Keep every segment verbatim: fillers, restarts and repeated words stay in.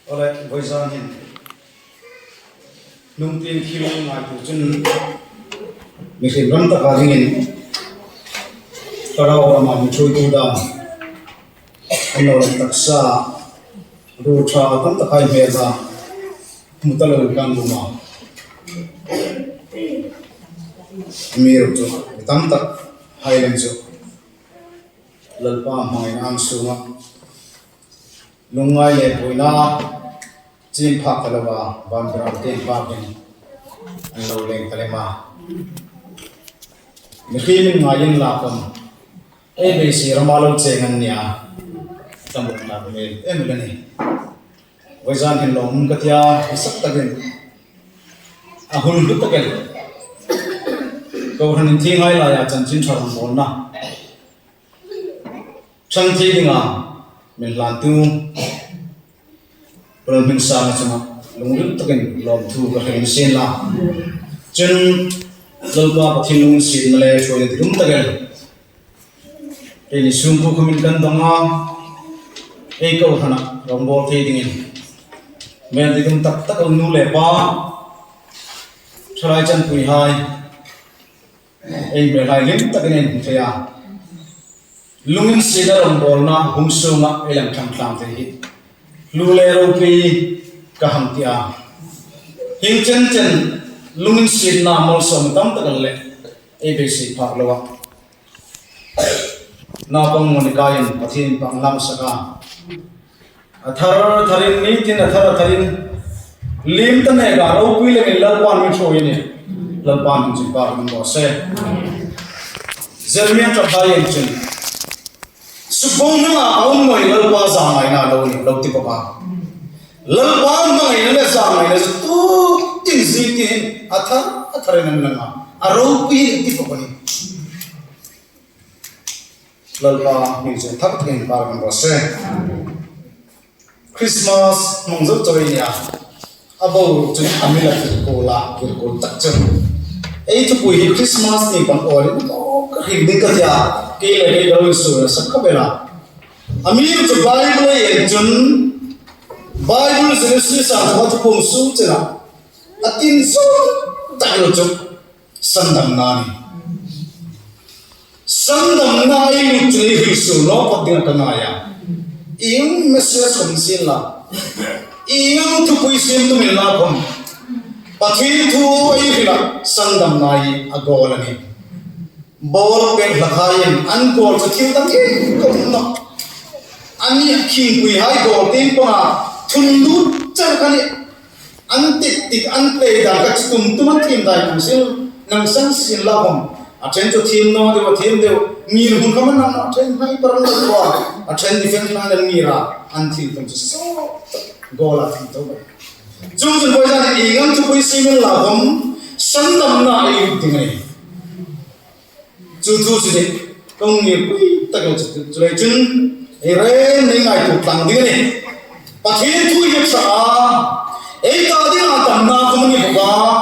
Ole, vawizan hin hnungtieng thil ngaituo chun mihriem ram taka dingin Thlarau rama mi ṭhuoitu dam, an lo lang taksa ruo ṭha tam tak hai hmel a hmu ta loin kan lum a. Amiruokchu mi tam tak hai lem chu Lalpa hmangaina ang sunga lungngai le buoina chim phak ta lova, van ram ten phak ding an lo leng ta lem a. Mihriem in ngai inla khom, ei beisei rama lo cheng an nia, tam tak hmel em el a nih. Vawizan hin lawm ka tia, hmasak takin a hun hlu takin kohranin thi ngai laia chanchin ṭha rawngbawlna ṭhang thei dinga mi hlantu Pu Lalhmingsanga chunga lungril takin lawmthu ka hril sien la. Chun Lalpa Pathien lunginsietna le ṭhuoina ditum takin keini sungkuo khomin kan dong a, ei kohrana rawngbawl thei dingin hmel ditum tak tak nu le pa, thalai chanpuihai, ei hmelhai hlim takin ei hmu thei a. Lunginsietna rawngbawlna hung sunga ei lang ṭhang tlang thei hi hlu le ropui ka hang ti a. Hieng chen chen lunginsietna malsawm tam tak le ei beisei phak lo a. Naupang Monica in Pathien pang lam saka. A thar tharin, ni tin a thar tharin, lim ta neka ropui lengin Lalpan mi ṭhuoi a nih. Lalpan mi chu pa min bo se. Jeremiah ṭap hai en chun, sukbo hmanga a um naw hi Lalpa zangaina lo ni, lo ti bawk a. Lalpa hmangaina le zangaina chu tu tin zi tin a thar, a tharin an lang a. A ropui ti bawk a nih. Lalpa hming chu thar takin pal kan ro se. Christmas hmang zo chawk ei nia. A bo chun a mi la kir kuol a, kir kuol tak chu. Ei thupui hi Christmas ni pan awl in, aw, ka hril ding ka tia. Kei le kei ka lo insuo sak khawp el a. Amiruokchu Bible ei en chun, Bible Genesis a thupui sung chena a tin zo tak lo chu. Sandamna ni. Sandamna ei lut chu ei hril suol naw phawt ding ka ngai a. Ieng message kan siem la, ieng thupui siem tum inla khom, Pathien thu ei hrila sandamna hi a goal a nih. Ball pek hlakhai in an goal chu thil tam em ka um nawh. An ni khingpuihai goal tieng panga thun lut char ka nih. An tit tit, an play dan kha chu tum tum an thiem dai nang sien, nang sang sien la khom. A ṭhen chu thiem naw deu, a thiem deu. Ngir hun khom an nang a ṭhen hai par lo khom. A ṭhen defense line an ngir a, an thil tum chu so goal a thil to. Chu chu vawizan ieng thupui siem inla khom, sandamna ei lut ding a nih. Chu thu chu ni, kong ngirpui tak lo chu, chuleiin chun ei rêng rêng ngaituo tlang ding a nih. Pathien thu hi ṭha a, ei ta dinga damna khom a ni bawk a,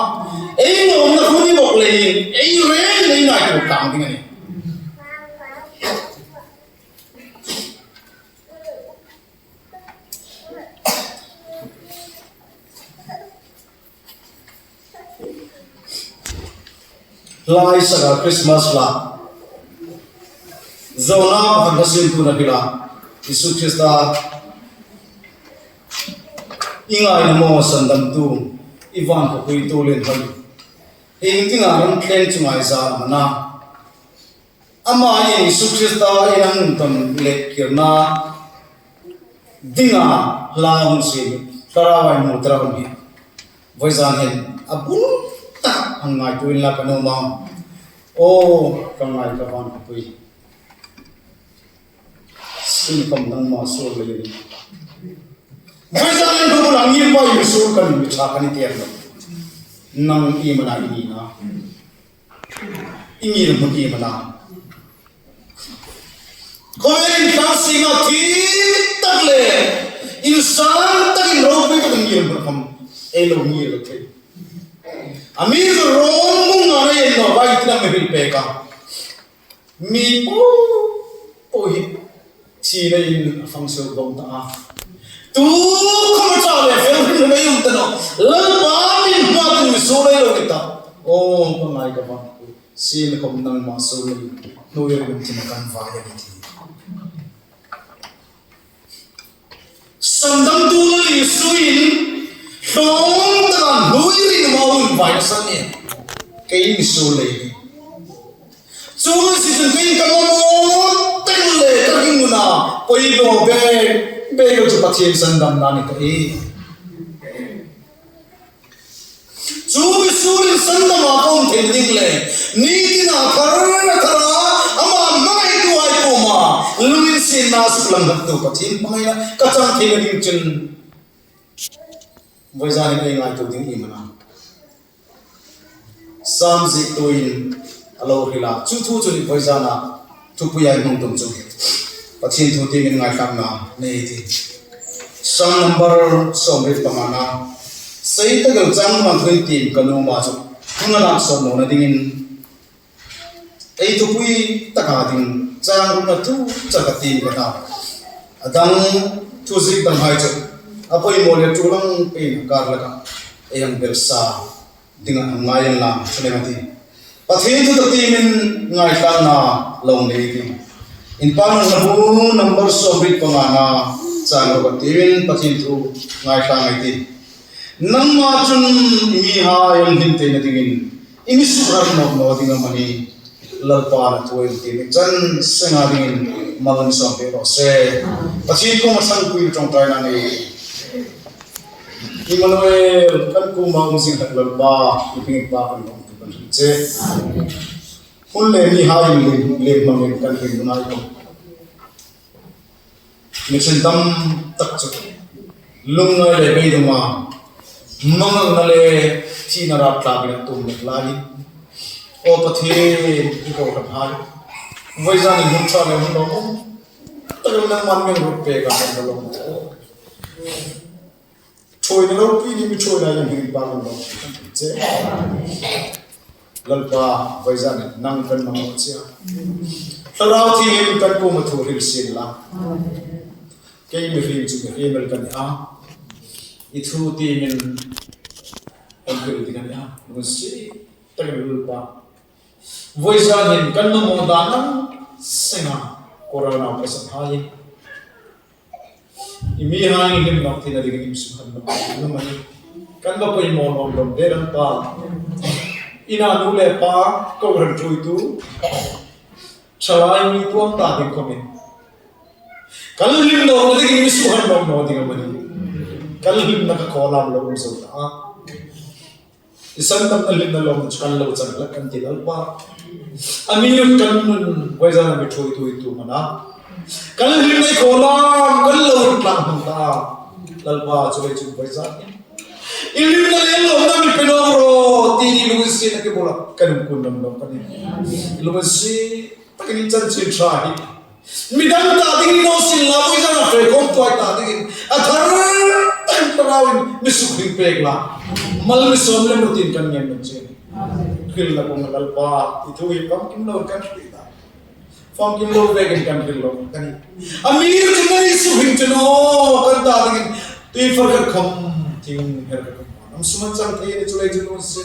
ei lawmna khom a ni bawk leiin, ei rêng rêng ngaituo tlang ding a nih. Lai saka Christmas la, Jona pakhat hla siemtuna hrila, Isu Krista i ngaina maw sandamtu, i van khawpuitu lien hoi. Iengdinga ram thleng chu ngaizar am a na? Ama Isu Krista in a hung tawn le kirna dinga hla hung siem, Thlarau a hung tawng hi. Vawizan hin a bul tak hang ngaituo inla ka nuom a. Aw, ka ngai ka van khawpui. Sin khom nangma suol le ni. Vawizan hin ka bul a ngir pa Isu kan mi ṭha kan ti em lo. Nang iem a na i ni na. I ngirhmun iem a na? Khawvel intlang singa thi tak le insang takin ropui takin ngirhmun khom ei lo ngir lo thei. Amiruokchu Rom bung ngana ei en naw, vai tina mi hril pek a. Mi po po hi thina in a fang suok vong ta a. Tu khawm a ṭha le fel hrim hrim ei um ta nawh. Lalpa min hma tin mi suol ei lo ni ta. Aw, ka ngai ka vang. Sin khawm nangma suol ni. Hnuoi rim rim tina kan vai a ni ti. Sandamtu Lal Isu'n hlawm taka hnuoi rim rim a um vai a san ni. Kei mi suol lei ni. Chu si chun kei ka mamaw tak le ka ring nuna poi lo be, be lo chu Pathien sandamna ni ka ti. Chu mi suolin sandama ka um thei ding le, ni tina thar a thar a, ama hmangaituhai kuoma lunginsietna suklang hlaktu Pathien hmangaina ka chang theina ding chun, vawizan hin ei ngaituo ding i mana. Sam ziektuin a lo hril a, chu thu chu ni vawizana thupuia hmang tum chu. Pathien thu tiemin ngaithlakna nei ti. Sam number sawmriet pangana. Sei tak el chang mang thuin tiem ka nuom a chu. Hung a lak sawm nawna dingin ei thupui taka ding chang rukna thu chaka tiem ka ta. A dang thu ziek danghai chu a poimaw le ṭulang pein kar laka ei hang belsa dinga ngai inla, chuleng a ti. Pathien thu tak tiemin ngaithlakna lo nei ti. Inpakna bu number sawmriet pangana chang ruk a tiemin Pathien thu ngaithla ngei ti. Nangma chun mihai an hlim theina dingin i mi sukharh nawk naw ding am a nih? Lalpan a thu ei ti mi chan senga dingin mal mi sawm pek raw se. Pathien kuoma ṭhangpui ṭawngṭaina nei. Immanuel, kan kuoma um zing hlak Lalpa, i hming inpakna um thu kan hril che. Hun le mihai lem, lem hmangin kan hring ngai khawm. Mi ṭhen tam tak chu lungngai le beidonga manganna le thina rapthlak ina tum met lai. Aw Pathien, i kohranhai, vawizanin hun ṭha le hun lawmum tak nangman mi ruot pek a, kan lawm. Ṭhuoina ropui ni mi ṭhuoina in hming inpakna lo che. Lalpa, vawizan nang kan mang che. Thlarau Thienghlimin kan kuoma thu hril sien la. Kei mihriem chu mihriem el ka ni a. I thu tiemin kan hril ding a ni a. Lunginsiet takin Lalpa, vawizanin kan mamaw dan ang senga Corona ka sanhai, i mihai hlim nawk theina dingin i mi sukharh nawk ding am a nih? Kan va poimaw lawm lawm de Lalpa. Ina nu le pa, kohran ṭhuoitu, ṭhalai mi puong ta ding khawmin kan hlim nawkna dingin i mi sukharh nawk naw ding am a nih? Kan hlimna ka khawlam lo um zo ta a. I sandamna hlimna lawmna chu kan lo chang hlak kan ti Lalpa. A mi lut kan nun, vawizana mi ṭhuoitu i tu mana. Kan hlimna i khawlam kan lo lut tlang hmang ta. Lalpa chu vei chu vawizan i hlimna le lawmna mi pe naw rawh ti ni lunginsietna ke bula kan um kun nam lo kan ni. Lunginsiet takin chanchin ṭha hi mi dang ta dingin naw sin la, vawizana fe khawm tuoi ta dingin a thar takin Thlarauin mi sukhring pek la. Mal mi sawm le mutin kan ngen men che. Hril la kong Lalpa, i thu hi famkim lo kan hril ta. Famkim lo vekin kan hril lo kan ni. A mi chu ngai sukhring chu naw kan ta dingin tui far khat khawm, thing her khat khawm. Am suman chang thei ni chu lei chu lo se.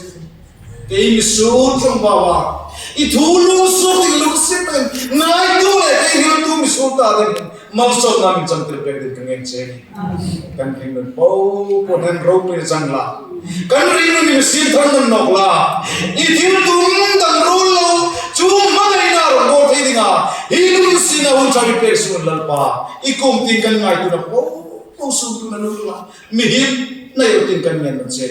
Kei mi suol ṭawng bawa, i thu lunginsiet ding lunginsiet ding ngaituo le kei hriltu mi suol ta ding malsawmna min chang tir pek ding ka ngen che. Kan hringnun po po hnen ropui chang la, kan hringnun mi sin thar nun nawk la, i thil tum dang ruol lo chu hmangaina rawng bawl thei dinga hi lunginsietna hun ṭha mi pek suol Lalpa, i kuom tieng kan ngaituona po po suol tu na nun la. Mi him nei rutin kan ngen man che.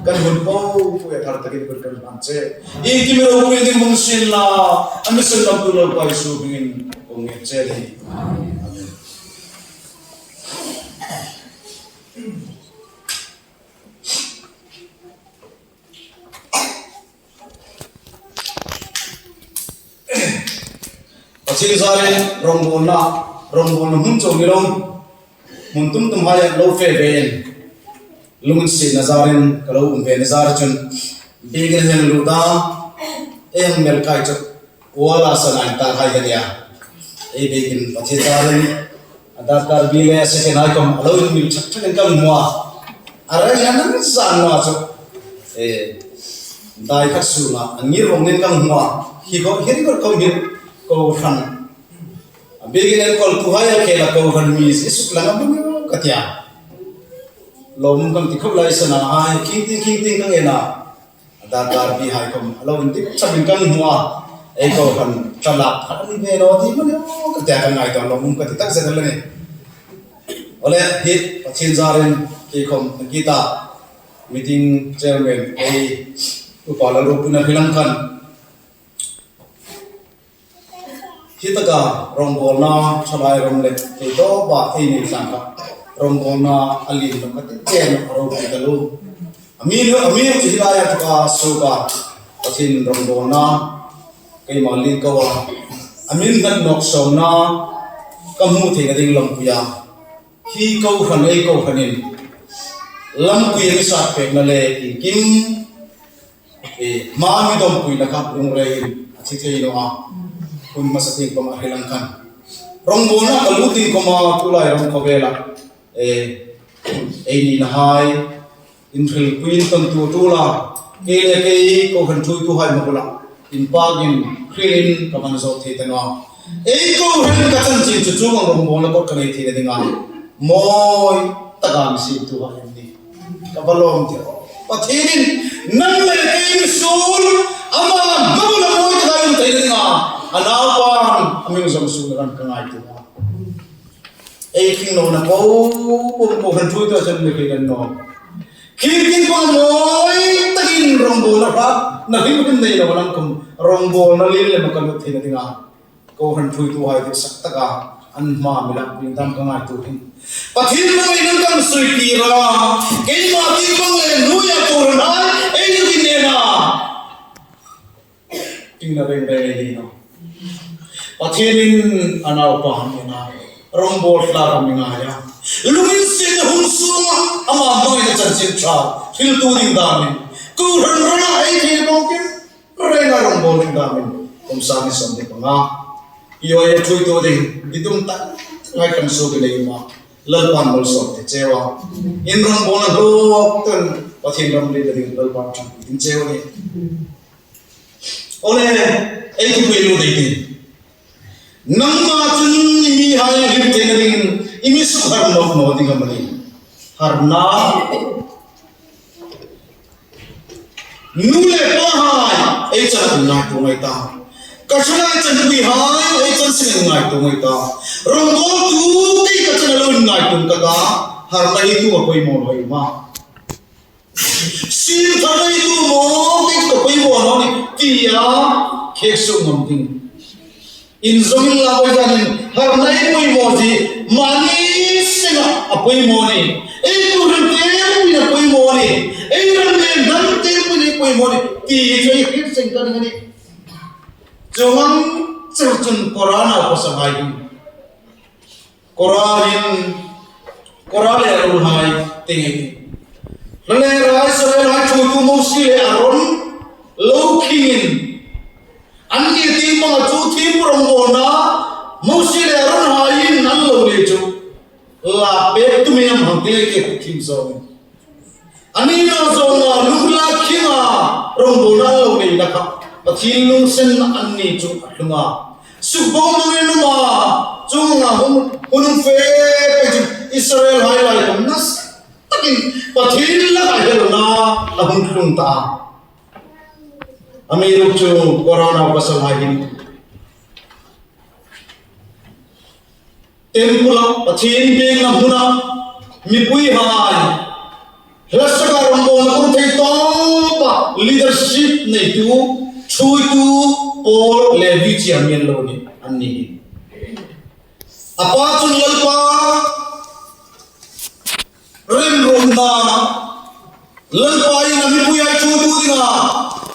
Kan hun po po a thar takin kan kan man che. I ti mi ropui ding hung sien la, a mi sandamtu Lalpa Isu hmingin hung ngen che. Amen. Pathien zarin rongbawlna, rongbawlna hmun chau ni lo, hmun tum tum haia lo fe ve in, lunginsietna zarin ka lo um ve na zar chun, biekin heng lu ta, ei hang mel kai chu, kuala sa ngai ta hai ka nia. Ei biekin Pathien zarin, Darkar bi le second hai khom a lo inmil thak thakin kan hmu a. A rengin a nang zan naw chu, eh, dai khat sunga a ngir vawngin kan hmu a. Hi ko, hi ko khom hi kohran. A bikin enkawltuhai a khela kohran mi zie suklang a hmu ka tia. Lawmum kan ti khop lai sana hai, khing ting, khing ting kan en a. Darkar bi hai khom a lo indik thakin kan hmu a. Ei kohran thalak khat a ni ve naw ti hmu ka tia, kan ngaituo, lawmum ka ti takzet a ni. Awle, hi Pathien zarin kei khom a kita meeting chairman ei Upa Lalropui-in a hril ang khan. Hi taka rongbawlna thalai ram le kei tawpa ei ni sang kha rongbawlna a lien naw ka ti chen a ropui ka lo. A mi, a mi chu hi laia taka suka Pathien rongbawlna keima lien ko a. A min nat nawk sawmna ka hmu theina ding lampuia. Hi kohran, ei kohranin lampui mi sat pekna le iengkim, eh, hma mi dawmpuina kha lungreiin a thi thei naw a. Hun hmasa tieng khom a hril ang khan. Rongbawlna ka lut ding khoma tulai ram khawvela, eh, ei nina hai, inhrilpui intontu a ṭul a, kei le kei kohran thuoituhai hma bula inpakin hrilin ka man zawt thei ta naw a. Ei kohran ka chanchin chu chuong ang rongbawlna kot ka nei theina dinga mawi taka mi siemtuhai an nih. Ka va lawm tir. Pathienin nang le kei mi suol ama hma bula mawi taka um theina dinga a naupan a mi zawng suolna ran ka ngaituo a. Ei khing nawna po po po han thui ta chan mi khei dan naw. Khing khing pa mawi takin rongbawlna hratna hrim hrim nei lo lang khom rongbawlna lien lema ka lut theina dinga kohran thuoituhai diksak taka an hma mi lak pui dam ka ngaituo hin. Pathien hmangin nang kan sui tir a. Keima ti bang le nuhmei kohranhai ei ni nena. Tingna reng reng ei ni naw. Pathienin a naupa hang en a. Rongbawl thlak a mi ngai a. Lunginsietna hun sunga ama hmangin a chanchin ṭha hriltu ding damin, kohran ranga ei thei bawkin renga rongbawl ding damin, kum sâng hni sawmhni panga P Y A thuoitu ding, didum tak ngai kan suok nei ma, Lalpan malsawm te cheu a. In rongbawlna hlawk ten Pathien ram lien ding Lalpan ṭhangpui ding cheu a nih. Awle, ei thupui lo dei ti. Nangma chun i mihai hlim theina dingin i mi sukhar nawk naw ding am a ni? Harna. Nu le pahai ei chan ngaituo ngai ta. Ka ṭhalai chanpuihai ei chan seng ngaituo ngai ta. Rongbawltu kei ka chan a lo ngaituo ka ta. Harna hi tu a poimaw lo ma. Siem thar ei tu maw, kei ka poimaw naw ni, tia khek suok ngam ding. Inzawmin la voi zanin, harna ei poimaw zie, mani senga a poimaw ni. Ei tu rin te rin a poimaw ni. Ei ran le ran te rin a poimaw ni. Ti chu ei khek seng ka ding a nih. Chuong ang char chun Kora naupasalhai hi. Kora hin, Kora le Aron hai ti nge ti. Hlare Israelhai thuoitu Mosie le Aron lo khingin, anni tieng panga chu thim rongbawlna Mosie le Aron haiin an lo nei chu, la pek tumin an hang ti nge ti, thim zawng. Anni naw zawnga lunglak khinga rongbawlna lo neina kha Pathien lunginsenna anni chu a tlung a. Sukbo mangin um a, chuonga hun, hun um fe pei chu Israelhai lai khom nasa takin Pathien laka helna a hung tlung ta. Amiruokchu Kora naupasalhai hin Temple-a Pathien biekna hmuna mipuihai, hlasaka rongbawlna kum thei tawpa leadership neitu, thuoitu, Paul, Levi chie mi an lo ni, an ni hi. A pa chun Lalpa remruotna, Lalpa in a mipuihai thuoitu dinga,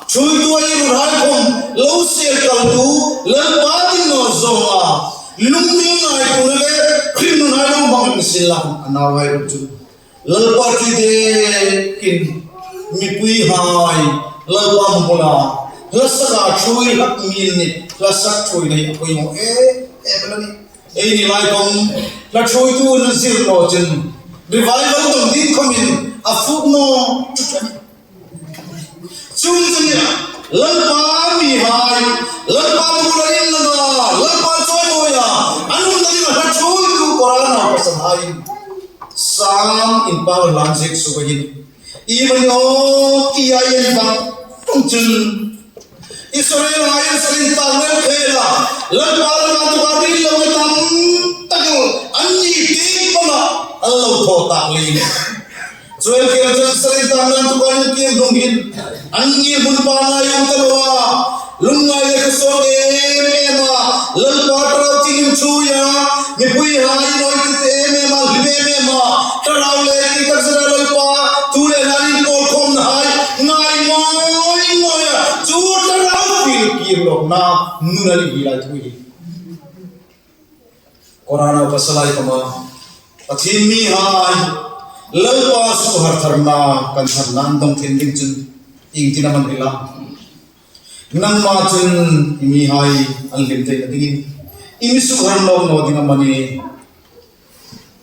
thuoitu ei ruolhai khom lo sel kaltu, Lalpa ding naw zawnga, lungril ngaituona le hringnunhai lo hmang insin la khom a nauhai ruok chu Lalpa ṭi dekin mipuihai Lalpa hmuna hlasaka thuoi hlak mi an ni, hlasak thuoina hi a poimaw em em a nih. Eini lai khom Hla ṭhuoitu an zir naw chun, revival dawng ding khawmin a fuk naw. Chuongchun, Lalpa mihai, Lalpa bula inlanga, Lalpa chawimawia an umna dinga hla ṭhuoitu Kora naupasalhai, Sam inpâk hlan ziek suok hin, iemani aw tia en vak ṭum chun, Israelhai an salintak rel khela, Lalpa laka tuka ril lo tam tak anni tieng panga an lo thaw tak leiin. Chuong khel chun salintak nan tuka an kir hnung hin, anni hmun pangngai um ta loa, lungngai le khawsawt em em a, Lalpa thlarau tin inthuia, mipuihai nawite em em a, hlim em em a, thlarau le ti tak zeta Lalpa, tu le hla inpawlkhawmnahai ngai ngawi ngawi a, chu thlarau thil kir lawkna nun a ni hi lai thu hi. Kora naupasalhai khawma, Pathien mihai, Lalpa sukhartharna kan tharna an dawng thei ding chun, iengtin am an hril a? Nangma chun i mihai an hlim theina dingin i mi sukhar nawk naw ding am a ni?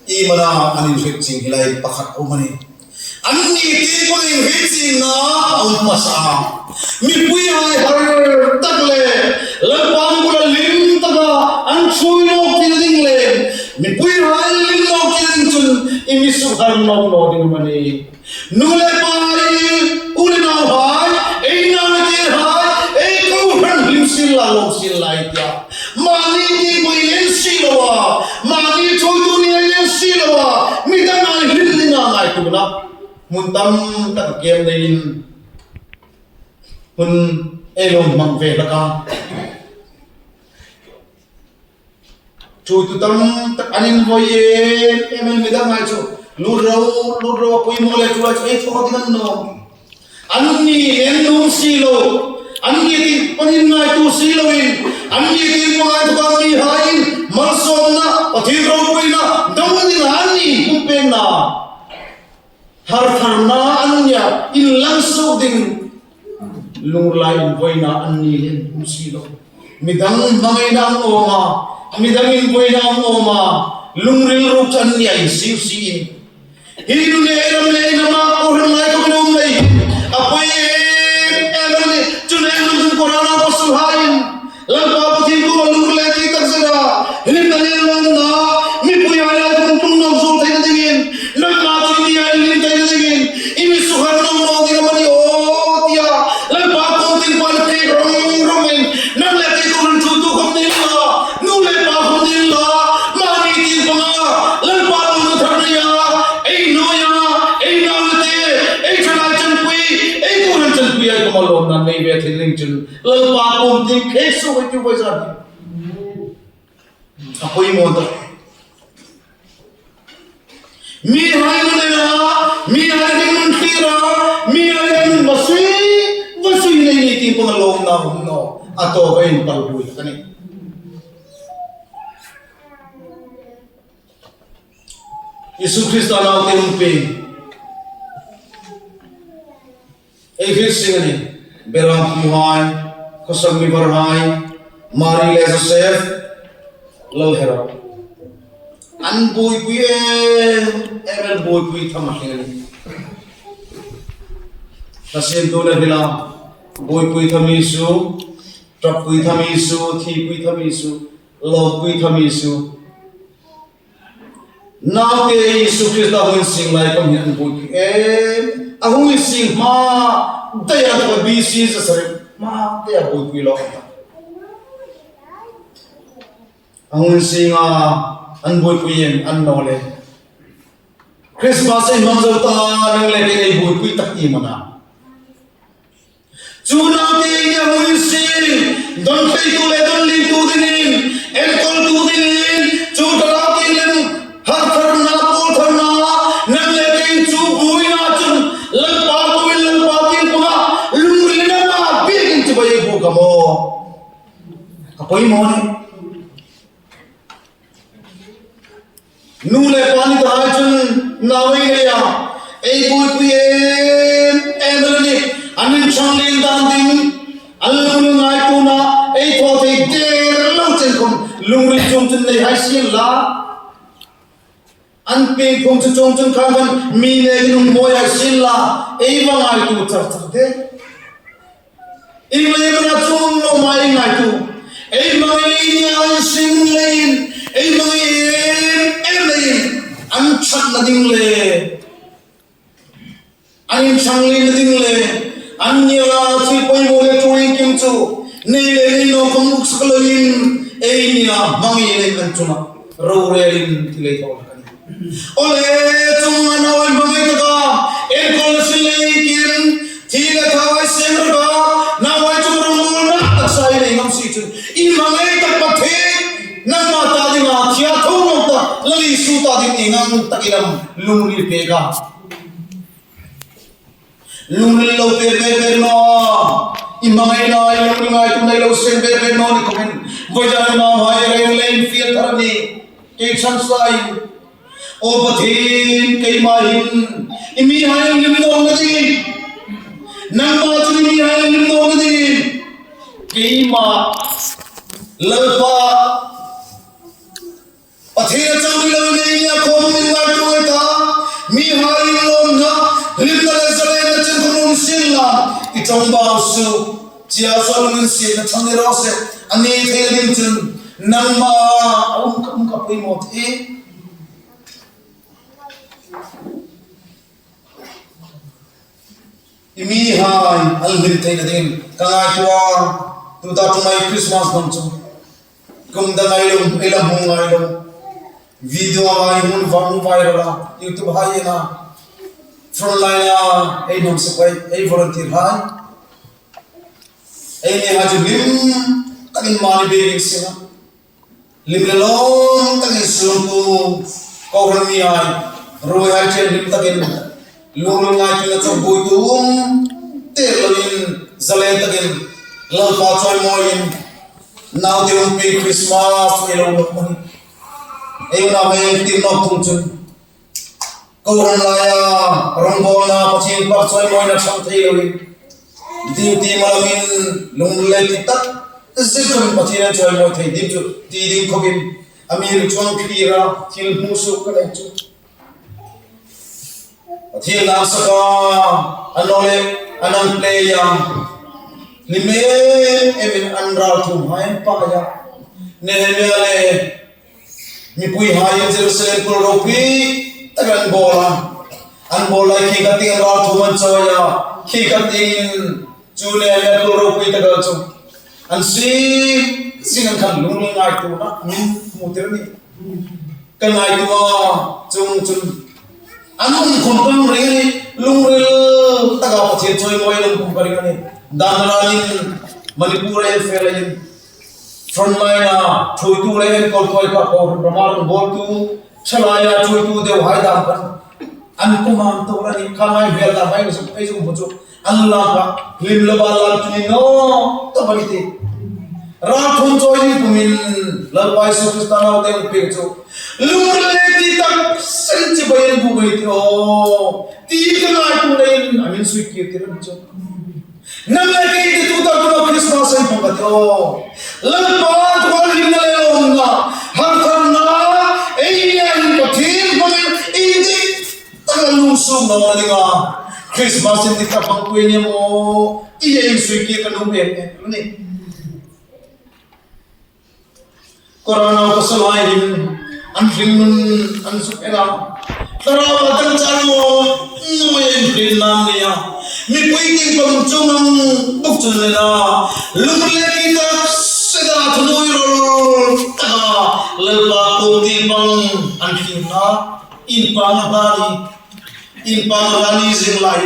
Iemani an inhriet chieng hi lai pakhat a um a nih. Anni tieng panga inhriet chiengna a um hmasa a. Mipuihai har tak le Lalpa bula hlim taka an ṭhuoi nawk theina ding le mipuihai hlim nawk theina ding chun i mi sukhar nawk naw ding am a ni? Nu le pa, u le nauhai, ei nau le tehai, ei kohran hlim sien la, lawm sien la ei tia. Mani tieng panga inhriet si loa, mani ṭhuoitu ni inhriet si loa, mi dang ngai hlim dinga ngaituona hmun tam tak kem leiin hun ei lo hmang ve hlak a. Ṭhuoitu tam tak an invoi em em, mi dang ngai chu, lut ro, lut ro, a poimaw le chu, chu ei thaw ding a ni naw. Anni en nuom si lo, anni tieng panga ngaituo si loin, anni tieng panga ngaituo mihaiin malsawmna, Pathien ropuina dawng dinga anni pumpêkna, hartharna anni inlang suok ding, lungrila invoina anni le um si lo. Midang hmangaina an awm a, midang invoina an awm a, lungril ruok chu anni insiu si in. Hi nu le ei ram le ei ram a kohran lai khawm um lei hin a poi em em a nih. Chun ei nun Kora naupasalhaiin Lalpa Pathien kuoma lungril le ti tak zeta, hlimna le lawmna, mipuihai lai khawm tlung nawk zuol theina dingin, nangma chu i mihai hlim theina dingin, i mi sukhar nawk naw ding am a ni aw tia Lalpa kuom tieng panga pêk rawng rawngin, nang le kei kohran ṭhuoitu khawm ni inla, nu le pa khawm ni inla, mani tieng panga Lalpa lawmna thar neia, ei nawia, ei nau le te, ei thalai chanpui, ei kohran chanpui ei kuoma lawmna nei ve thei ding chun, Lalpa kuom tieng khêl suok ei tiu voi zan. A poimaw tak. Mihai nun en a, mihai nun thlir a, mihai nun va sui, va sui nei ni tieng panga lawmna um naw. A tawpa inpal bul ka nih. Isu Krista naute um pei. Ei hriet seng a nih. Beram puhai, khawsak mi varhai, Mari le Joseph, Lal Herod. An buoipui em em, an buoipui tham a nih. Ka siem tu na bila, buoipui tham Isu, ṭappui tham Isu, thipui tham Isu, lawmpui tham Isu. Naute Isu Krista hung insing lai khawm hin an buoipui em. A hung insing hma daia B C zasari hma daia buoipui lo. A hung insing a, an buoipui em, annawleh Christmas ei hmang zo ta, nang le kei ei buoipui tak iem a na. Chu naute ei hung insing, dawn thleitu le dawn liemtu dingin, enkawltu dingin, chu thlarau tieng le hartharna, pawl tharna, nang le kei chu buoina chun, Lalpa kuomin Lalpa tieng panga, lungril nanga biekin chibai bu ka maw. Ka poimaw ni. Nu le pa ni ta hai chun nau ei nei a, ei buoipui em em a nih, an inchang lien dan ding, an lungngaituona, ei thaw thei der lo chen khawm, lungril chuong chun nei hai sien la. An pieng khum chu chuong chun khan khan mi le inung mawi a sin la, ei va ngaituo char char de. Ieng leiin am a chuong lo ma ei ngaituo. Ei hmangai ni an sin leiin, ei hmangai em em leiin, an ṭhatna ding le, an inṭhang lien ding le, an nia thil poimaw le ṭhuoi kim chu, nei le nei naw khom uk sak loin, ei nia hmangai le an chunga rorelin thil ei thaw ka ni. Ole, chuong a nauhai hmangai taka, enkawl sin lei kim, thi le thaw ei seng raka, nauhai chu rongbawlna taksa ei nei ngam si chun, i hmangai tak Pathien, nangma ta dinga, thia tho nawk ta, Lal Isu ta ding ei ngam tak i lam, lungril pek a. Lungril lo pek pek pek naw. I hmangaina, i lungril ngaituona lo seng pek pek naw ni khawmin. Vawisun nauhai reng leiin fiel thar ni. Kei chang sa in. O Pathien, keima hin i mihai hlim nawna dingin. Nangma chu i mihai hlim nawna dingin. Keima Lalpa Pathien a chang mi lo nei nia khom min ngaituo ta. Mihai lawmna, hlimna le zalenna chen khom um sin la. I ṭawngbau su. Chia sa lungin sietna chang ni raw se. A ni thei ding chun. Nangma a um ka um ka poimaw thei. I mihai an hlim theina dingin ka ngaituo a, tuta ṭuma Christmas hnam chu. Kum dang ei lo, ei lo hmu ngai lo. Video ngai hmun va hmu viral a, YouTube hai ina. Frontline a, ei hnawm se pai, ei volunteer hai. Ei ni ha chu hlim, takin mani be sing a. Hlim le lawm takin sungkuo, kohran mihai, ruoihai chen hlim takin, lungril ngaituona chawk buoitu um, te loin, zalen takin, Lalpa chawimawiin, naute umpi Christmas ei lo lawm a ni. Ei unau hei tir nawk tum chun, Kohran laia, rongbawlna, Pathien pâk chawimawina ṭhang thei loin. Duty malamin, lungril le ti tak, zet khawmin Pathien chawimawi thei ding chu, ti ding khawmin, a mi ri chuang khi ra, thil hmu suok ka nei chu. Pathien lam saka, a naw le, a nang play a. Hlim em emin an ralthuom hai an paia. Nehemia le, Mipuihai Jerusalem kul ropui tak an bawl a. An bawl lai khi khat tieng ralthuom an chawi a. Khi khat tieng chu le le kul ropui tak an chu. An si, si an khan lungril ngaituona, an hmu tir a nih. Ka ngaituo a, chuong chun. An um khom ka ring a nih, lungril taka Pathien chawimawi an um khom ka ring a nih. Dan ranin Manipur a fel a nih. Frontline a, ṭhuoitu le enkawl tuoi ka ko, rama rongbawltu, ṭhalaia ṭhuoitu deu hai dam khan. An kuomah an tuor a nih, kha ngai vel dam hai, ei zuk, ei zuk hmu chu. An lak a, hlim le bal lam chu ni naw, ta bani ti. Ralthuom chawi ni pumin, Lalpa Isu Krista naute an pek chu. Lungril le ti tak, sen chi bai an bu bai ti aw. Ti ka ngaituo leiin, a min sui kir tir a ni chu. Nang le kei te tuta tuta Christmas ei hmang ka ti aw. Lalpa tuta hlimna le lawmna, hartharna, ei nia hin Pathien hmangin, ei ti, taka lungsuok nawna dinga. Christmas in ti ka hmang pui ni maw, ti ei sui kir ka nuom em em a nih. Corona pasalhai hin an hringnun an suk el a. Thlarau a dang char maw, mawi an hrin nam nia. Mipui tieng pang chungah buk chun le na. Lungril le ti tak seta thunui rol taka. Lalpa kuom tieng pang an hrin na. Inpâkna hla ni. Inpâkna hla ni zing lai.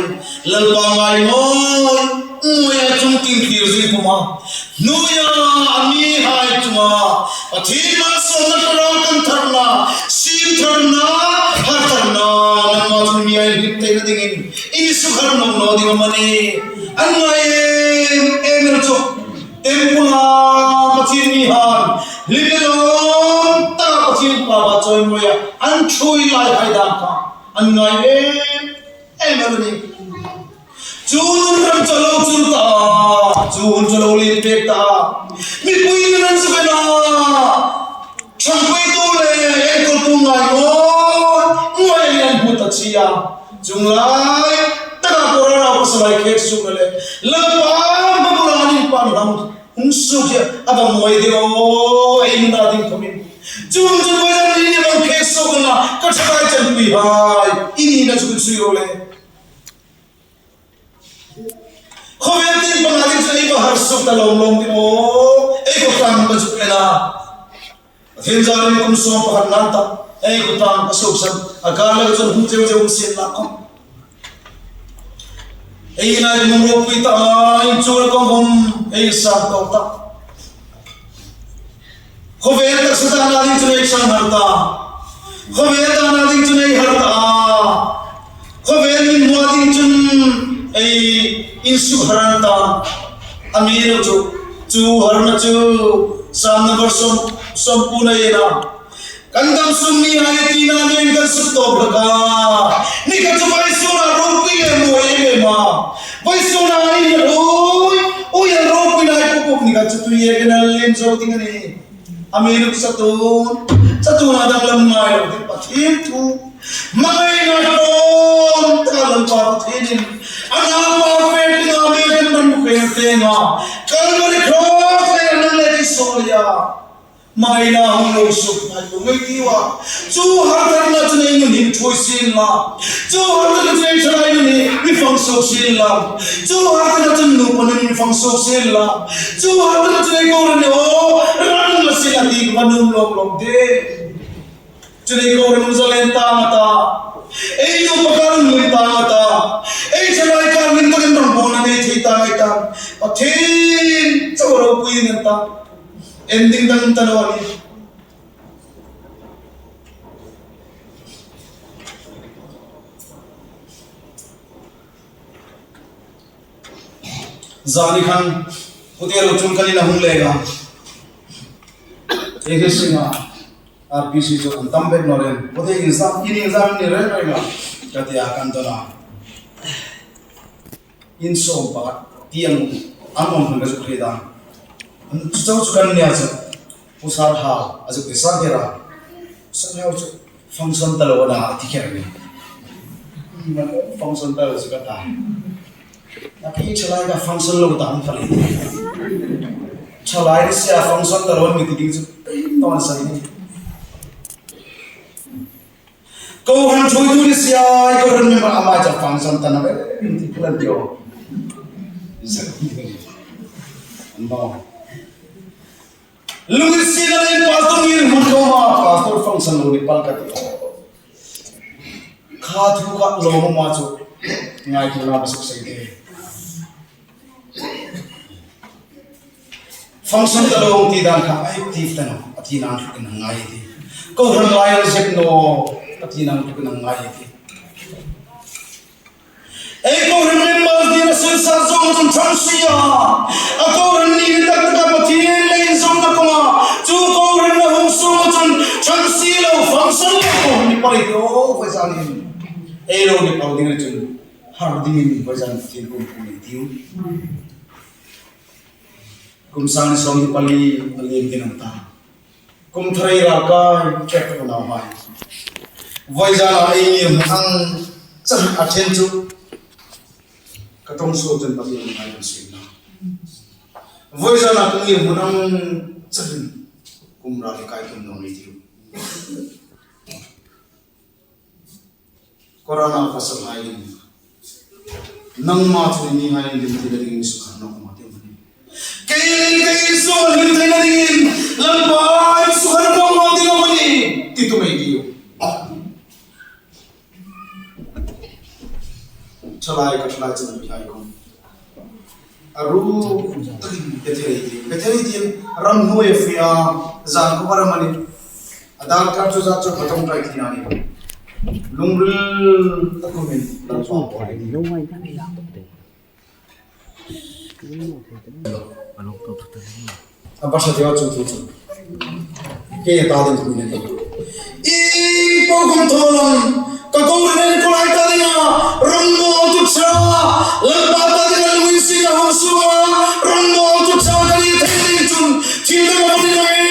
Lalpa ngai mawi. Hnuoia chungtieng thlir zing puma. Hnuoia a mihai chunga. Pathien malsawmna thlarau kan tharna. Siem tharna. Har tharna. Nangma chun mi ei hlim theina dingin. I mi sukhar nawk naw ding am a ni. An ngai em em el chu. Temple-a Pathien mihai. Hlim le lawm taka Pathien pâka chawimawia. An ṭhuoi lai hai dam kha. An ngai em em a nih. Chu hun ram chu lo chul ta, chu hun chu lo lien pek ta. Mipui nun an zuk en a. Ṭhangpuitu le enkawltu ngai maw. Chuong lai taka Corona pasalai khêk suokna le Lalpa hmabula an inpâk hang hung suok hi a va mawi de aw, ei nina ding khawmin. Chuong chu vawisun ni ni hang khêk suokna ka ṭhalai chanpuihai, i nina chu sui ro le. Khawvel tin panga ding chu ei va harsa ta lawm lawm ding aw, ei khawtlang ka zuk en a. Pathien zârin kum sawm pakhat nan ta, ei khawtlang ka suoksan, a kâr laka chun hung cheu cheu hung sien la khawm. Ei nina ding hung ropui ta, inchuk kawng khawm ei sâng tawk ta. Khawvel taksa dana ding chun ei ṭhang har ta. Khawvel dana ding chun ei har ta. Khawvel mi hmu ding chun ei insuk har ta. Amiruokchu, chu harna chu Sam number sawm, sawmkuona ei na. Kan dam sung ni hai tina nen kan suk tawp hlak a. Ni khat chu vawisuna ropui le mawi em em a. Vawisuna ni ropui, ui an ropuina hai puk puk ni khat chu tuiek in a lien zo ding a nih. Amiruokchu chatuon, chatuon a danglam ngai lo ding Pathien thu. Hmangaina hlawm taka Lalpa Pathienin a naupa fe ding a mi kan dam fe fe nga. Calvary Cross le nang le ti so ya. Hmangaina hung lo suk ngai lo ngai ti wa. Chu hartana chun ei nun hin ṭhuoi sien la. Chu hartana chun ei ṭhalai nun hi mi fang suok sien la. Chu hartana chun nupa nun mi fang suok sien la. Chu hartana chun ei kohran ni aw, ran la sien la ti ka nuom lawm lawm de. Chun ei kohran nun zalen ta nga ta. Ei nupa kohran nun ta nga ta. Ei ṭhalai kohran nun ta kan rang bon a nei thei ta ngai ta. Pathien chau ropui ngai ta. Ending dang ta lo a nih. Zani khan, pute lo chung kan in a hung le ga. Ei hi singa, R P C chu an tam bek naw ren. Pute in zam, in in zam ni ren ren ga. Ka ti a kan dona. In sawm pakhat tieng an awm hun ka zuk hriet a. An chu chau chu kan nia chu. Pu Sar Hau a zuk ti sa kher a. Sar Hau chu function ta lo a na ti kher ni. Function ta lo chu ka ta. Na ki ṭhalai ka function lo ta hang fali. Ṭhalai ni sia function ta lo mi ti ding chu. Naw sa ni. Kohran ṭhuoitu ni sia, kohran member ama cha function ta na ve, ti plan tio. No. Lunginsietna le pastor ngirhmun khawma, pastor function lo ni pal ka ti. Kha thu ka lo ma chu. Ngai tu na ba suk sei de. Function ta lo ti dan kha active ta naw, a ti nan thuk in ngai ti. Kohran lai al zek naw, a ti nan thuk in ngai ti. Ei kohran member dingin a sensar zawng chun ṭhang si a. A kohran ni tak taka Pathien le inzawmna kawnga. Chu kohran a hung sung chun ṭhang si lo function lo kohran ni pali to, vawizanin. Ei lo ni pal ding chun. Har dingin vawizan Pathien kum kum ei tiu. Kum sang ni sawmhni pali a liem ding an ta. Kum thar ei ralkai, ṭek ka nauhai. Vawizana ei ngirhmun ang char a ṭhen chu. Ka ṭawng suok chun Pathien ngai kan siem na. Vawizana ka ngirhmun ang charin kum ral ei kai tum naw ni tiu. Corona pasalhai in. Nangma chu ni hai in lim thei dingin sukha nawk ma ti mani. Kei, kei sukha lim thei dingin. Lalpa sukha nawk ma ti mani. Ti tu mai diu. Ṭhalai ka ṭhalai chun mi hai kong. A ru takin Bethel ei ti, Bethel ei ti ram hnuoia fe a, zan khawpa ram a nih. A dar kar chu zat chu ka ṭawngṭai thei a nih. Lungril takin Lalpa pawi. A va ṭha deu a chu thu chu. Kei ta ding thu ni. I po kum tho lam, ka kohran ko lai ta dinga, ram mo tu cha, Lalpa ta dinga lunginsietna hung sung a, ram mo tu cha ka ni thei ding chun, thil dang a ni ngai,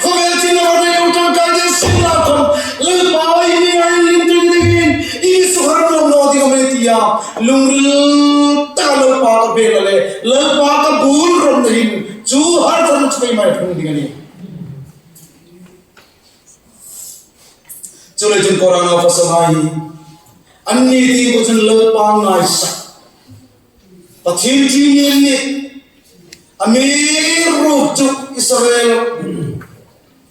khawvel thil dang a ni lo ṭangkai ding sin la khawm, Lalpa i ni ngai lim ding dingin, i su Lungril taka Lalpa ka bel a le, Lalpa ka bel rawng na hin, chu har tharna chu keima hung ding a nih. Chuleiin Korah-a pasalhai, anni tieng chun Lalpa ngaisak. Pathien ṭi ni an nih. Amiruokchu Israel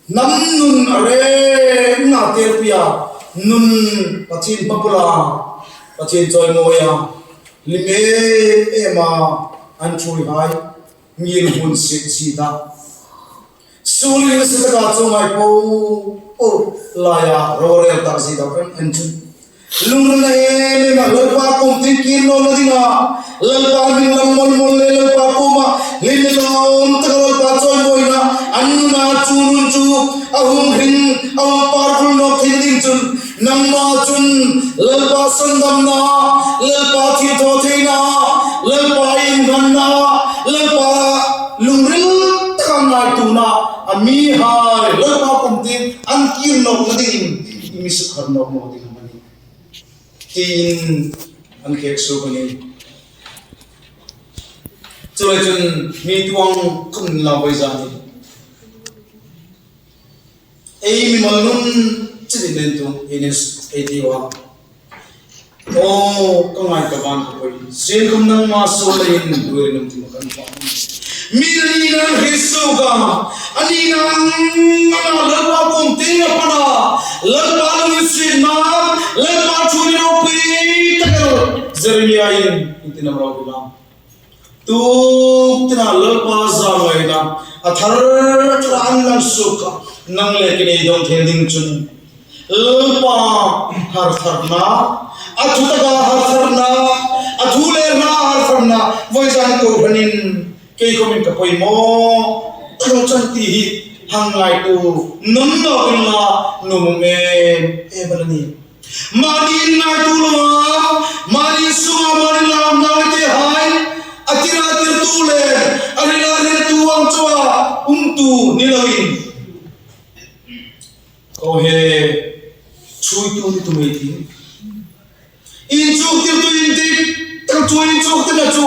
hnam nun a rengin a telpui a, nun Pathien hmabula, Pathien chawimawia, hlim em ema an ṭhuoihai, ngirhmun sik si ta. Suolin a si taka chu ngai po, po, laia, ro rel tak si ta kan en chun. Lungril em ema Lalpa kuom tieng kir nawkna dinga, Lalpa hming lam mawl mawl le Lalpa kuoma, hlim lawm taka Lalpa chawimawina, an nuna chu nun chu, a hung hring, a hung par vul nawk thei ding chun, nangma chun Lalpa sandamna, Lalpa thilthawtheina, Lalpa inhmanna, Lalpa lungril taka ngaituona, a mihai Lalpa kuom tieng an kir nawkna dingin, mi sukhat nawk naw ding a nih. Tiin an khek suok a nih. Chuleiin mi tuong khum la voi zani. Ei mimal nun chiti nen tu, ei nen, ei ti wa. O, ka ngai ka van ka poi. Sien kum nangma suol leiin duoi nun ti ma kan pa. Mi ni nang hi suok a. Ani nang ma Lalpa kuom tieng a pana. Lalpa lunginsietna. Lalpa thu ni ropui tak el. Jeremiah-in, inti nam ro bilam. Tuk tina Lalpa zangaina, a thar thar an lang suok a, nang le kei ei dawng thei ding chun. Lalpa hartharna, a thu taka hartharna, a thu le hla hartharna, voi zan ko hranin, kei khomin ka poimaw, tak el chun ti hi, hang ngaituo, nun naw ding la, nuom em, em a nih. Mani ngaituo lo a, mani sunga mani lam nau te hai, a tira tirtu le, a rila riltu ang chauha, umtu ni loin. Ko he, chuitu ni tu mei ti. Inchuktirtu indik, tak chu inchuktirna chu,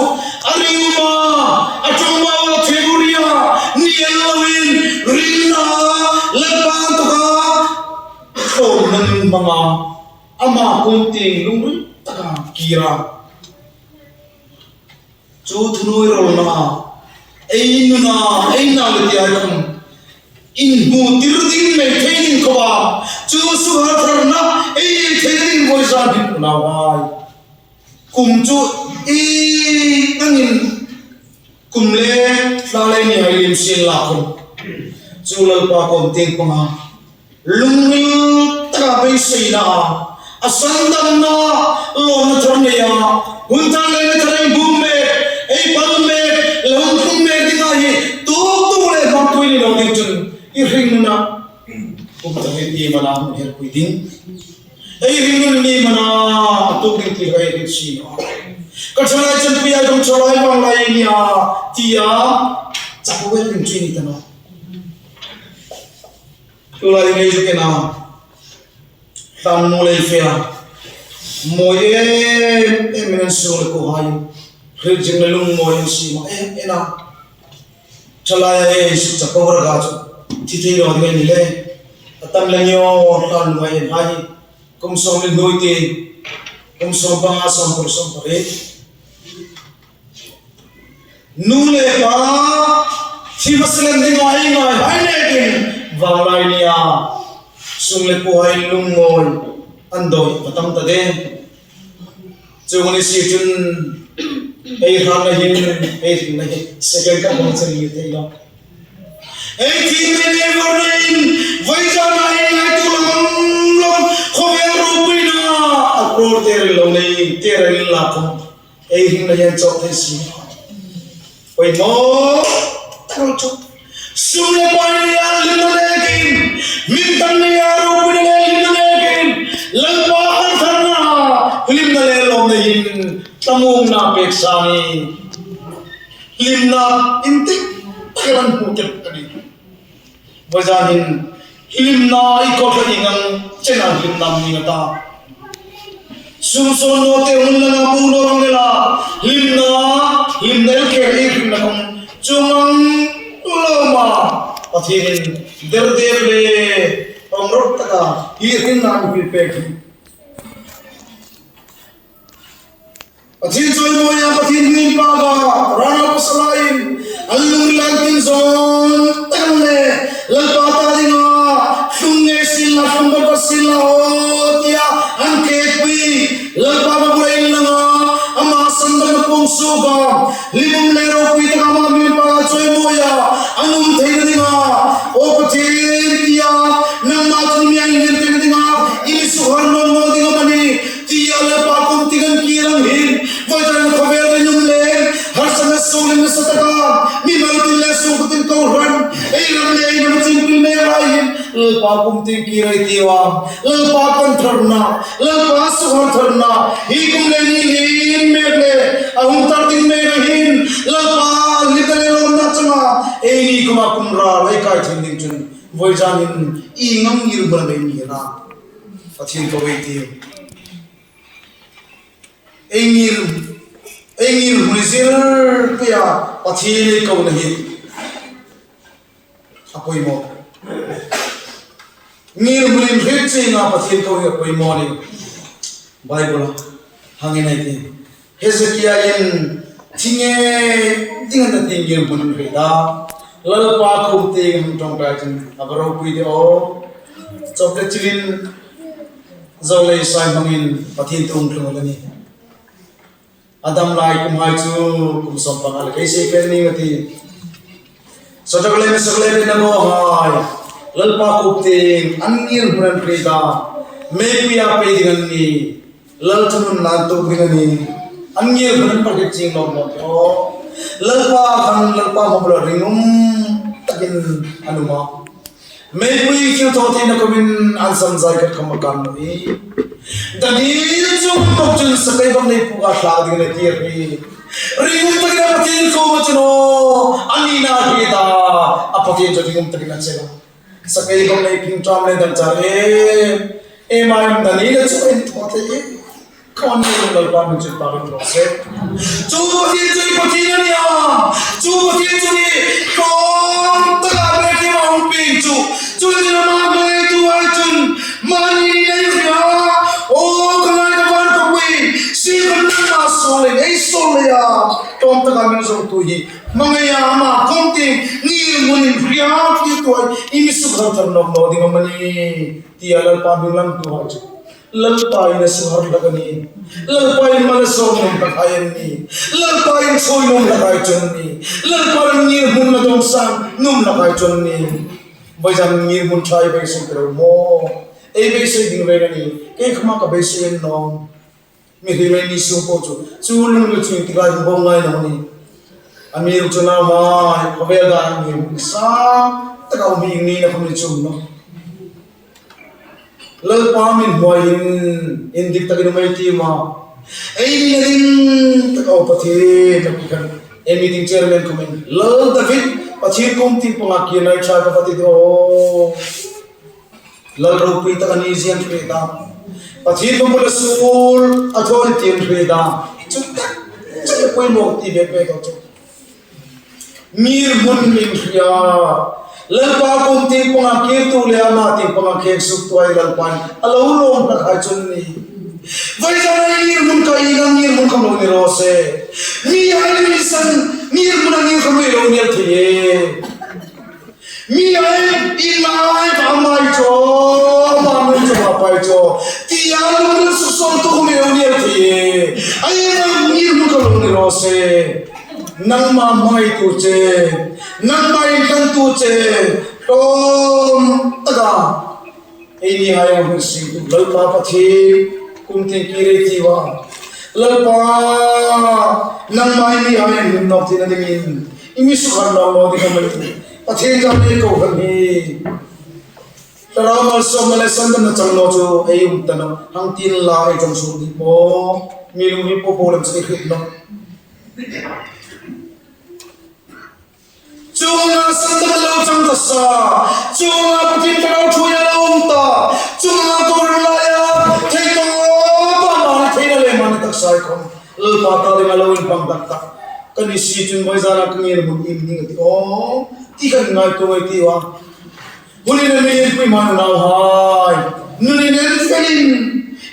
a ring ma, a ṭawng ma, a thei bu ria, ni el loin, ringna, Lalpa tuka, Khawm nan hmanga, ama kuom tieng lungril taka kira. Chu thunuoi rawlna, ei nuna, ei nau le tia khawm. Inhmutir ding nei thei ding khawma. Chu suhartharna, ei thei ding voi zan hin unauhai. Kum chu i angin kum le thla le ni hai lim sin la kum. Chu Lalpa kuom tieng panga. Lungril taka beiseina. A sandamna lawmna thar neia. Hun thar le na thar ei bum me, ei pal me, le hun kum me dinga hi. Tuk tuk le hmang tui ni lo ding chun. I hringnuna. Kum ta hi ti mana hun her pui ding. Ei hringnun ni mana, a tuk ding ti ei hring si naw. Ka thalai chanpuia dong thalai vanglai nia, tia, chak wel ding chu ni ta naw. Tulai nei chu kena, tan mu lei fea, mawi em em in an sung le kuo hai, hriet zing le lung mawi an si ma em em a. Thalaia ei suk chak ko ra ga chu, thi thei lo ding a ni le. A tam le nio, hlan lunga en hai. Kum sawm le hnuoi ti, kum sawm panga, sawm paruk, sawm pariet. Nu le pa, thi hmasa lem dinga ei ngaihai nekin, vanglai nia, sung le kuohai lungmawi, an dawi, a tam ta de. Chuong ni si chun, ei hranna hin, ei hringna hin, second ka hmang chang ni thei lo. Ei thim ei nei var nei in, voi zana ei ngaituo lawm lawm, khawvel ropuina, a crore te ril lo nei, te ril la khawm. Ei hringna hin chawk thei si. Poimaw tak el chu. Sum le pai neia hlimna nekin, min tam neia ropuina le hlimna nekin, Lalpa hartharna, hlimna le lawmna hin, thlamuongna pek sa ni. Hlimna intik tak el an hmu tek a nih. Voi zan hin, hlimna i ko thla ding ang, chena hlimna mi na ta. Chun sawn naw te hun langa bu lo ang lela. Hlimna, hlimna el kher ei hlimna khom chuong ang lo ma. Pathienin derder le awm rawt taka hi hlimna an pek hi. Pathien chawimawi a, Pathien hming paka, rana pasalain, an lungril an tin zawn tak le, Lalpa ta dinga, tlung ngei sien la, tlung bawk sien la, aw, tia, an kekpui, Lalpa ma bula inlanga, ama sandamna pung suka, hlimum le ropui taka ama hming paka chawimawi a, an um theina dinga, aw Pathien tia, nangma chun mi ang hming theina dinga, i mi sukhar naw naw ding am a ni, tia Lalpa kuom tieng an kir ang hin, vawisun khawvel rinum le, harsatna suolna nasa taka, mimal tin le sungkuo tin kohran, ei ram le ei nam chingpui mek lai hin, Lalpa kuom tieng kir ei tiu a, Lalpa kan tharna, Lalpa sukhar tharna, hi kum le ni hin mek le, a hung tar ding mek a hin, Lalpa hlimna le lawmna changa, eini kuoma kum ral ei kai thei ding chun, vawisun hin, ieng am ngirhmun am ei ngir a, Pathien ko ei tiu. Ei ngir, ei ngirhmun zir pei a, Pathien ei kona hi a poimaw. Ngirhmun hriet chienga Pathien ko hi a poimaw a nih. Bible-a hang ei nei ti. Hezekia in thing e ding a na ti ngirhmun hriet a. Lalpa kuom tieng hung ṭawngṭai chun a va ropui de aw. Chawp le chilin zo lei sai hmangin Pathien thu hung tlung a nih. A dam lai kumhai chu kum sawm panga le kei sei fel ning a ti. Sadrak le Mesak le Abednego hai, Lalpa kuom tieng an ngirhmun an hriet a, meipui a pei ding an ni, lal thununna an tuok ding a ni, an ngirhmun an pahriet chieng lawm lawm te aw. Lalpa khan, Lalpa hmabula ringum takin an um a. Meipui thilthawtheina kuomin an sam zai khat khawm a kan naw hi. Daniel chu bawk chun sakeibaknei puka thlak ding a ni ti a hriet. Ringum takin a Pathien kuoma chun aw, a nina hriet a, a Pathien chu ringum takin a che a. Sakeibaknei phingṭam le dangchar em em a um Daniel chu a inthawthei. Khawm ni Lalpa hming chu pakin raw se. Chu Pathien chu i Pathien a nih a. Chu Pathien chu ni khawm taka Bethlehem-a hung pieng chu. Chu ni ama ngaituhai chun mani ni nei hria. O ka ngai ka van ka pui. Si kan na ma so le ei so le a. Khawm taka min zo tu hi. Hmangai a ama khawm tieng ngirhmun hriet ti tuoi. I mi sukhar thar nawk naw ding am a ni. Tia Lalpa hming lamtuhai chu. Lalpa in a sukhar hlak a nih. Lalpa in mal a sawm nuom hlakhai an nih. Lalpa in chawi nuom hlakhai chu an nih. Lalpa in ngirhmun a dawm sang nuom hlakhai chu an nih. Vawisun ngirhmun ṭha ei beisei ta lo maw. Ei beisei ding reng a nih. Kei khawma ka beisei a ni naw. Mihriem ei ni sung po chu. Chu lung le chu inti lai hung ngai naw nih. Amiruokchu naw mai. Khawvel dang ngirhmun sang taka um hi ni na khawm ni chu naw. Lalpa mi hmuoin indik takin um ei ti maw. Ei ni na ding taka Pathien a pi khan. Ei meeting chairman khawmin Lal David Pathien kuom tieng panga kir nai ṭha ka va ti de aw. Lal ropui taka ni zing hriet a. Pathien kuoma suol a thaw ti hriet a. Chu tak chu poimaw ti bek bek chu. Ngirhmun min hriet. Lalpa kuom tieng panga kirtu le ama tieng panga khêk suktu hai Lalpa in a lo lawm hlakhai chu an nih. Vawisun ei ngirhmun kha i ngirhmun khawm lo ni raw se. Mihai ni san ngirhmun a ngirhmun lo ni thei e. Mihai in lai ka mai chu, ma nun chu ma pai chu. Tia nun su so tu mi lo ni thei e. Ei ngirhmun khawm lo ni raw se. Nangma hmangaitu che, nangma inthlantu che, tlawm taka. Ei nihai hung singtu Lalpa Pathien kuom tieng kir ei tiu a. Lalpa, nangma ei nihai hung nawk theina dingin, i mi sukhar naw naw ding am a ni. Pathien ka mi ko kan hi. Thlarau malsawmna le sandamna chang naw chu ei um ta naw. Hang tin la ei ṭawng suok ding maw. Mi lungril po po lem chu ei hriet naw. Chuonga sandamna lo chang ta sa. Chuonga Pathien Thlarau ṭhuoia lo um ta. Chuonga kohran laia thei tawpa ma thei tak tak. Kan ni si chun vawizana ka ngirhmun iem ni ngei ti aw. Ti kan ngaituo ngei ti aw. Hun ni le mi pui man nauhai. Nun ni le felin.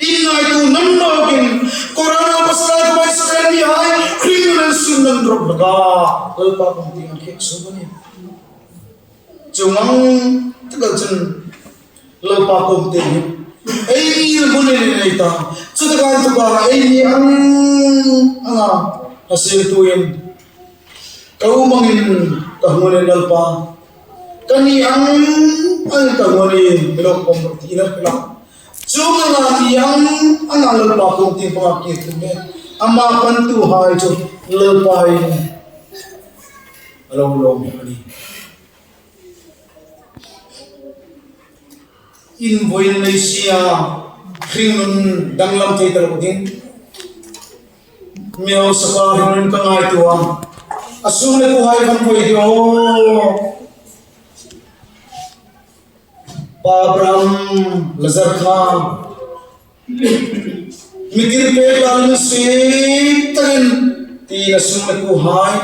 In ngaituo nan nawkin. Corona pasal ka mai sa kan ni hai. Kring nan sun nan rop laga. Lalpa kum ti ang khek su ni. Chuong ang tak chun Lalpa kum ti hi. Ei ni mun ni nei ta. Chu tak ang tu ba ei ni ang anga. A sir tu em. Ka umangin ka hmu le Lalpa. Ka ni ang ang ka hmu ni mi lo kum ti na la. Chuong ang ni ang ang Lalpa kum ti pa ki tu me. Ama kan tu hai chu Lalpa in. A lo lo mi ni. Invawi nei sia, hringnun danglam thei ta lo ding. Mi hausa pa hringnun ka ngaituo a. A sung le kuhai kan vawi hi aw. Pa Abraham, Lazar kha. Mi tirpek la lungsiet takin ti na sung le kuhai.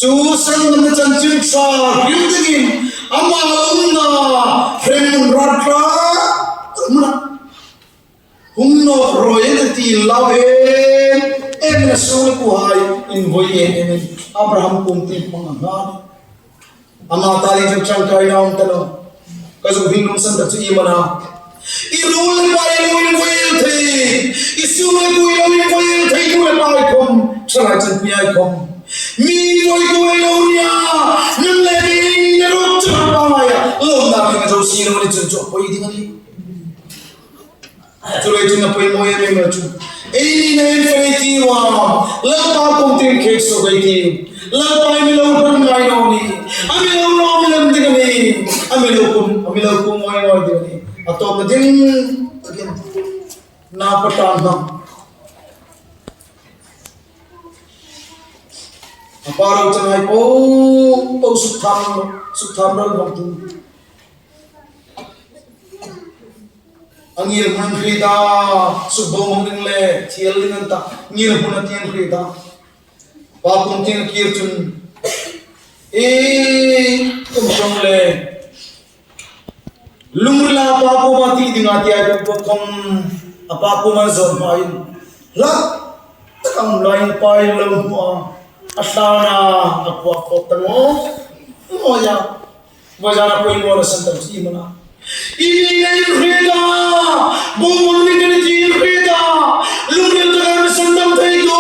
Chu sanggamna chanchin ṭha hrim dingin ama umna hringnun rat ṭha hmuna. Hung nawk rawi ti lo em em na sung le kuhai invawi em em. Abraham kum ti hmang a ngai. Ama ta ding chu ṭangkai naw um ta naw. Ka zu hring lungsan tak chu iem a na. I ruol le pai lo invawi el thei. I sung le kuhai lo invawi el thei, nu le pa khom. Ṭhalai chanpuihai khom. Mi vawitu ei lo nia. Nang le kei ni na ruok chu pa mai a. Lawmna kei zo si lo ni chun chu poi ding a nih. Chuleiin a poimaw em em chu. Ei ni nei fei ti wa. Lalpa kum ti khek suok ei ti. Lalpa mi lo ṭan ngai naw ni. A mi lo lo mi lam ding a nih. A mi lo kum, a mi lo kum ngai ngai ding a nih. A tawpna ding takin. Na pa ṭan hmang. A pa ro chanhai po, po suk tham, suk tham ral hmang tu. A ngirhmun hriet a, suk bo mong ding le, thiel ding an ta, ngirhmun a ti an hriet a. Pa kum ti an kir chun, e, kum chang le, lungrila pa kuoma ti ding a ti a, kum khom, a pa kuoma zon hmain, la, tak ang lai pa in lo hmu a, a hlana, a kuak pawp ta naw, naw ya. Vawizana poimaw la sandam ti mana. I ni nei hriet a, bo mong ni kan ti hriet a, lungril taka mi sandam thei tu,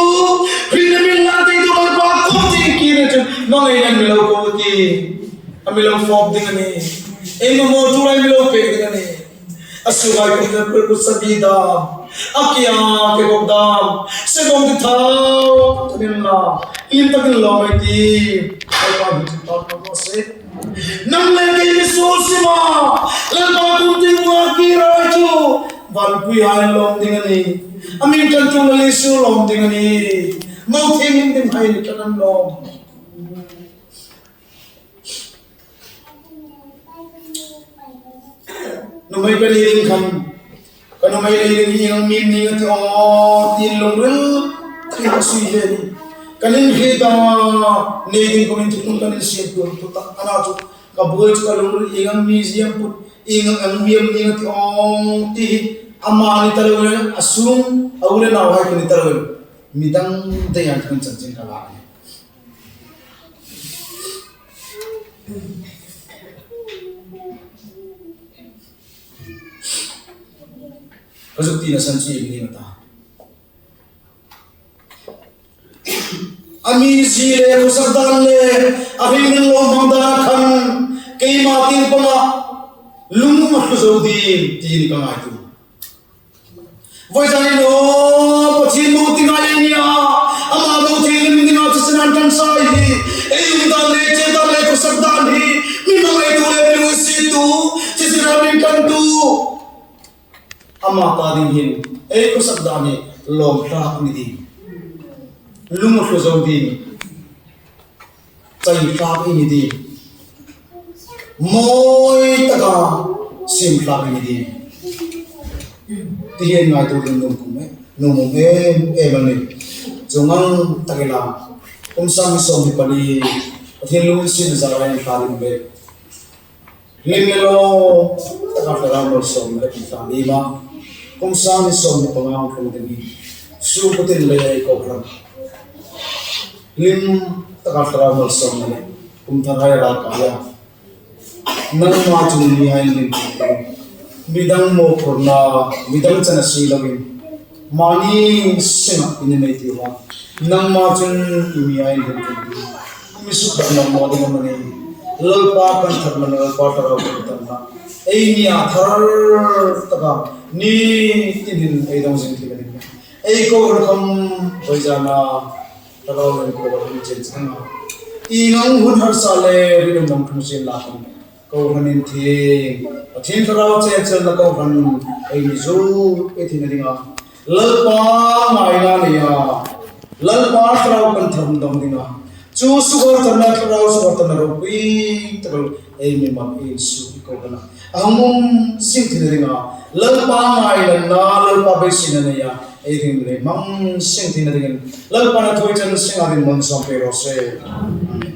hrietna mi la thei tu, Lalpa kum ti kir chun, nang ei nan mi lo ko ti, a mi lo fawp ding a nih. Ei mamaw tu lai mi lo pek ding a nih. A sungai kum le pul kut sa bi dam. A kia ke bok dam. Se bok di thau. Takin la. Lim takin lo mai ti. Ai pa bi tu pa ko se. Nang le kei mi suol si ma. Lalpa kum ti ma ki rai chu. Vanpuihai lawm ding a nih. A min kan tum le su lawm ding a nih. Mau thim ding hai ni kan an lawm. Nuhmei pahni ding khan, ka nuhmei nei ding hi ieng ang mi am ni ngei ti aw, ti lungril takin ka sui ve a nih. Kan inhriet a, nei ding kumin thuknun kan insiet tuor tu tak a na chu, ka buoi chu ka lungril ieng ang mi zie am put, ieng ang mi am ni ngei ti aw, ti hi ama ni ta lo le, a sung, a u le nauhai kan ni ta lo le. Mi dang dai an kan chanchin ka la a nih. Ka zuk tina san chu ieng ni ngei ta. A mi zie le, khawsak dan le, a hringnun lo hmang dan khan, keima tieng panga, lung a hlu zo ding, tiin ka ngaituo. Vawizanin aw, Pathien mo ti ngai ei nia, ama mo ti lim ding a, chu sinan kan sai hi, ei um dan le, che dan le, khawsak dan hi, mi hmangaitu le, mi lunginsiettu, chu sinan min kan tu. Ama ta ding hin, ei khawsak dan hi, lawm tlak ni ding. Lung a hlu zo ding. Chai tlak i ni ding. Mawi taka siem tlak i ni ding. Ti hi ngaituo ding nuom kum e, nuom kum em em a nih. Zungang takila, kum sâng sawmhni pali, Pathien lunginsietna zara inthlarin le, hlim le lo taka thlarau malsawmna inthlarin ma, kum sâng sawmhni panga hung tlung ding hi, su kutin le kohran, hlim taka thlarau malsawmna le, kum tharhai ral kaia, nangma chun i mihai inhlim, midang mawphurna, midang chana si loin, mani singa i ni nei ti uva, nangma chun i mihai inhlim, mi sukdamna maw ding amani, Lalpa kan tharna, Lalpa thlarau kan tharna, ei nia thar taka ni tin hin ei dong zing thei ding, ei kohran khawm voi zana, thlarau lem kohran chen chang a, i nang hun harsa le rinum nang thung sin la khawm, kohran inthieng, Pathien thlarau chen chenna kohran ei ni zu ei thina dinga, Lalpa ngaina neia, Lalpa thlarau kan thar dong dinga, chu sukhar tharna, thlarau sukhar tharna ropui tak ei mimal ei insuo, ei kohran a hung um seng thina dinga, Lalpa ngaina, Lalpa beiseina neia ei hringnun hmang seng thina dingin, Lalpan a thu ei chan senga ding hmang sawm pei raw se. Amen.